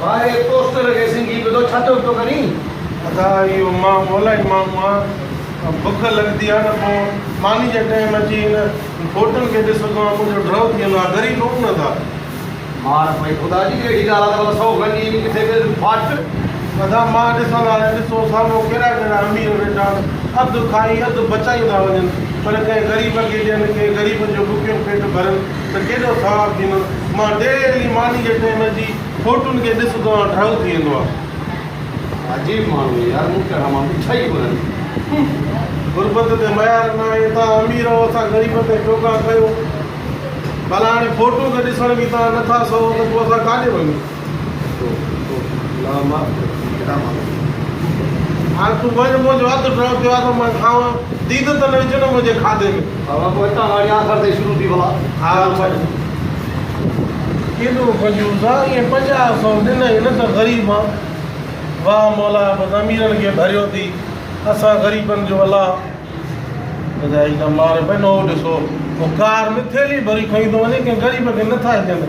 ڀاء پوسٽر کي سنگهي ٻڌو ڇا ٿو پيو ڪرين؟ ادا اهو مان مولائي ماڻهو آهيان بک لڳندي آهي نه پوء ماني جي ٽائيم اچي هن فوٽن کي ڏسندو آهيان منهنجو ڍؤ ٿي ويندو آهي غريب آهيون نه ادا. مار پئي خدا جي اهڙي ڳالهه آهي ته ڀلا سو گنجي ڪٿي به ڦاٽ. ادا مان ڏسندو آهيان ڏسو سامهون ڪهڙا ڪهڙا امير ويٺا آهن اڌ کائي اڌ بچائيندا وڃن پر ڪنهن غريب کي ڏين ڪنهن غريب جو بکيو پيٽ ڀرن ته ڪيڏو ثواب ٿيندو. مان ڊيلي ماني جي ٽيم اچي فوٽن کي ڏسندو آهيان ڍؤ ٿي ويندو آهي. عجيب ماڻهو آهين يار مون ڪهڙا ماڻهو ڏٺا ئي ڪونهن. غربت تي ميار ناهي توهان امير آهو اسان غريبن تي ٽوڪا ڪيو. ڀلا هاڻي فوٽو کي ڏسڻ به توهان نه ٿا سهو ته پوء اسان ڪاڏي وڃون. هاڻ تون وڃ منهنجو اڌ ڊرو ٿيو آهي ته مان کاوان ديد ته نه وجهه نه منهنجي کاڌي ۾. بابا پوء هتان هاڻي آخر تائين شروع ٿي ڀلا. ها ڪيڏو ڪنجوس آ ائين پنجاهه سئو ڏنئي نه ته غريب آن. واهه مولا بس اميرن کي ڀريو ٿي اسان غريبن جو الله. ٻڌائي ته مار پئي نه هو ڏسو هو ڪار ۾ ٿيلهي ڀري کڻي ٿو وڃي ڪنهن غريب کي نه ٿا ڏين.